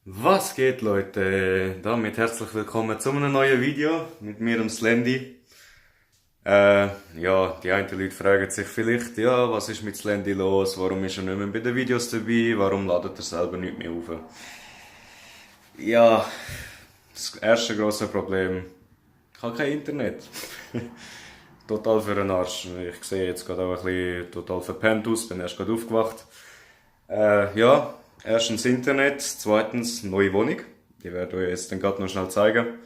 Was geht, Leute? Damit herzlich willkommen zu einem neuen Video mit mir, dem Slendy. Ja, die einen Leute fragen sich vielleicht, ja, was ist mit Slendy los? Warum ist er nicht mehr bei den Videos dabei? Warum ladet er selber nicht mehr auf? Ja, das erste grosse Problem, ich habe kein Internet. Total für den Arsch. Ich sehe jetzt gerade auch ein bisschen total verpennt aus, bin erst gerade aufgewacht. Ja, erstens Internet, zweitens neue Wohnung. Die werde ich euch jetzt dann gerade noch schnell zeigen.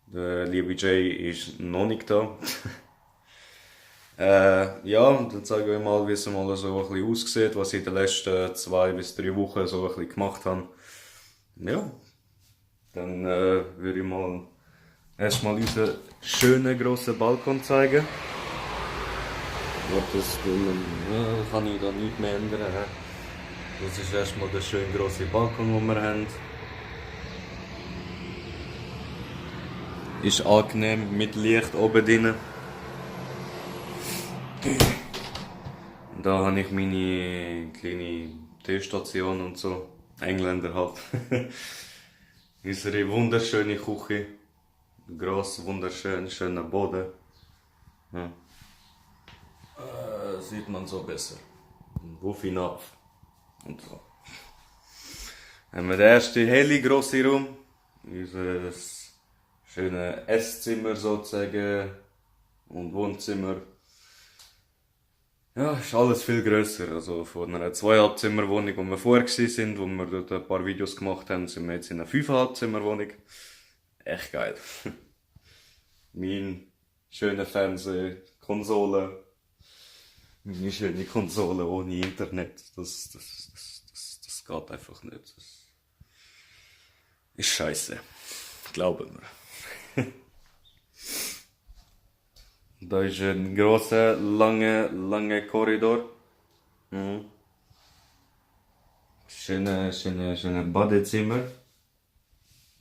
Der liebe Jay ist noch nicht da. Ja, und dann zeige ich euch mal, wie es mal so ein bisschen aussieht, was ich in den letzten 2 bis 3 Wochen so ein bisschen gemacht habe. Ja, dann würde ich mal erstmal unseren schönen grossen Balkon zeigen. Das kann ich da nicht mehr ändern. Das ist erstmal der schöne grosse Balkon, den wir haben. Ist angenehm mit Licht oben drin. Da habe ich meine kleine Teestation und so. Engländer halt. Unsere wunderschöne Küche. Gross, wunderschön, schöner Boden. Ja. Sieht man so besser. Wuffi Napf. Und so. Haben wir den ersten helle grosse Raum. Unser schönes Esszimmer sozusagen. Und Wohnzimmer. Ja, ist alles viel grösser. Also von einer 2,5-Zimmer-Wohnung, wo wir vorher waren, wo wir dort ein paar Videos gemacht haben, sind wir jetzt in einer 5,5-Zimmer-Wohnung. Echt geil. Mein schöner Fernseher, Konsole. Meine schöne Konsole ohne Internet. Das geht einfach nicht. Das ist scheiße. Glauben wir. Da ist ein grosser, langer Korridor. Mhm. Schöne Badezimmer.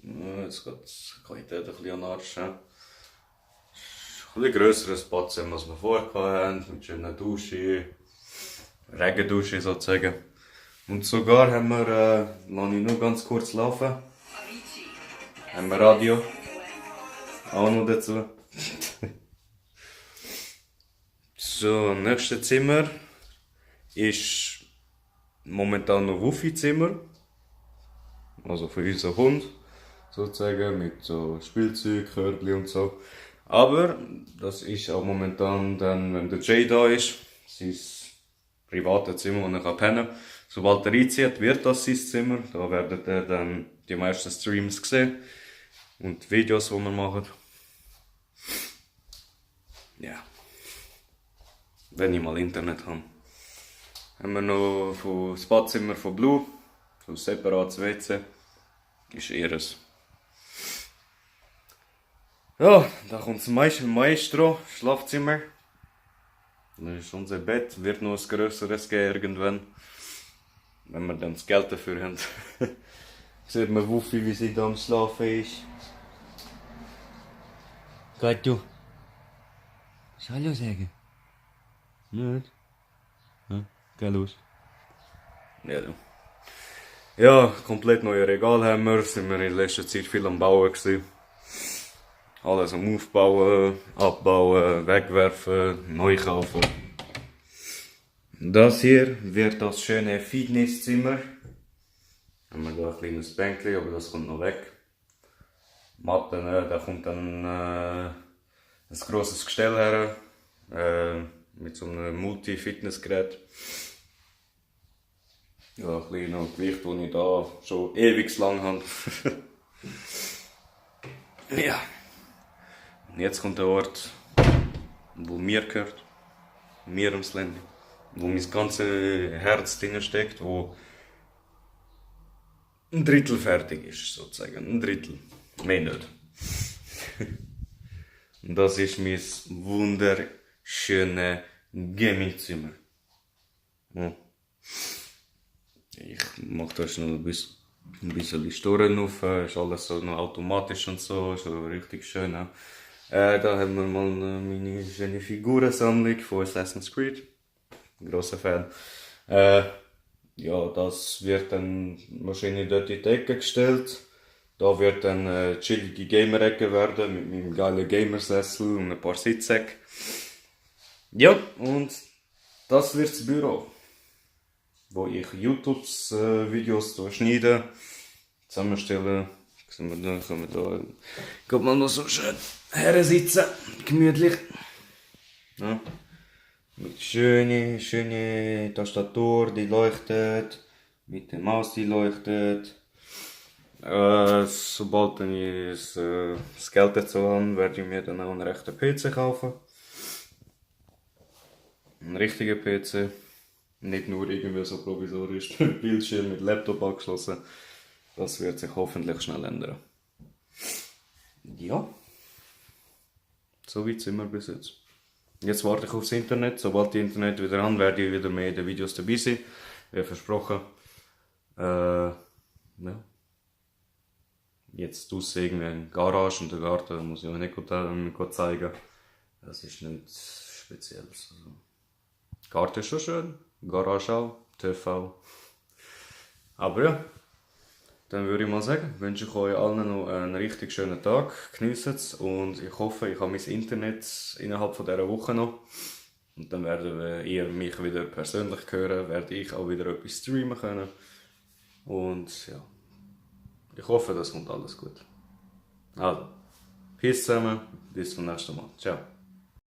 Jetzt geht die Qualität ein bisschen an den Arsch. Ein bisschen grösseres Badzimmer, als wir vorher hatten, mit schöner Dusche, Regendusche sozusagen. Und sogar haben wir, lasse ich nur ganz kurz laufen, haben wir Radio, auch noch dazu. So, nächstes Zimmer ist momentan noch Wuffi-Zimmer, also für unseren Hund sozusagen, mit so Spielzeug, Körbli und so. Aber das ist auch momentan dann, wenn der Jay da ist, sein privates Zimmer, wo er pennen kann. Sobald er einzieht, wird das sein Zimmer. Da werdet ihr dann die meisten Streams sehen und Videos, die wir machen. Ja. Wenn ich mal Internet habe. Haben wir noch das Badzimmer von Blue, so ein separates WC. Ist ihres. Ja, da kommt das Maestro, Schlafzimmer. Das ist unser Bett, wird noch ein grösseres geben irgendwann. Wenn wir dann das Geld dafür haben. Sieht man Wuffi, wie sie da am Schlafen ist. Geht du? Hallo sagen. Nicht? Ja, geh los. Ja, du. Ja, komplett neue Regal haben wir. Sind wir in letzter Zeit viel am Bauen gewesen. Alles am Aufbauen, Abbauen, wegwerfen, neu kaufen. Das hier wird das schöne Fitnesszimmer. Haben wir da ein kleines Bänkchen, aber das kommt noch weg. Matten, da kommt dann ein grosses Gestell her. Mit so einem Multi-Fitnessgerät. Ja, ein bisschen noch Gewicht, das ich da schon ewig lang habe. Ja. Und jetzt kommt der Ort, wo mir gehört. Mir ums Slendy. Wo mein ganzes Herz drin steckt, wo ein Drittel fertig ist, sozusagen. Ein Drittel. Mehr nicht. Und das ist mein wunderschönes Gamingzimmer. Ja. Ich mache da schnell ein bisschen die Storen auf. Ist alles so noch automatisch und so. Ist so richtig schön. Ja. Da haben wir mal meine schöne Figurensammlung von Assassin's Creed. Grosser Fan. Ja, das wird dann wahrscheinlich dort in die Ecke gestellt. Da wird dann eine chillige Gamer-Ecke werden mit meinem geilen Gamersessel und ein paar Sitzsäcke. Ja, und das wird das Büro, wo ich YouTube-Videos schneide, zusammenstelle. Können wir da, geht mal noch so schön her sitzen, gemütlich. Ja. Mit schöne Tastatur, die leuchtet, mit der Maus, die leuchtet. Sobald ich das Geld dazu habe, werde ich mir dann auch einen rechten PC kaufen. Einen richtigen PC. Nicht nur irgendwie so provisorisch Bildschirm mit Laptop angeschlossen. Das wird sich hoffentlich schnell ändern. Ja. So weit sind wir bis jetzt. Jetzt warte ich aufs Internet. Sobald die Internet wieder an, werde ich wieder mehr in den Videos dabei sein. Wie versprochen. Ja. Jetzt draussen irgendwie eine Garage und der Garten muss ich euch nicht zeigen. Das ist nichts Spezielles. Also, Garten ist schon schön, Garage auch, TÜV auch. Aber ja, dann würde ich mal sagen, wünsche ich euch allen noch einen richtig schönen Tag, genießt es und ich hoffe, ich habe mein Internet innerhalb von dieser Woche noch. Und dann werdet ihr mich wieder persönlich hören, werde ich auch wieder etwas streamen können. Und ja, ich hoffe, das kommt alles gut. Also, peace zusammen, bis zum nächsten Mal. Ciao.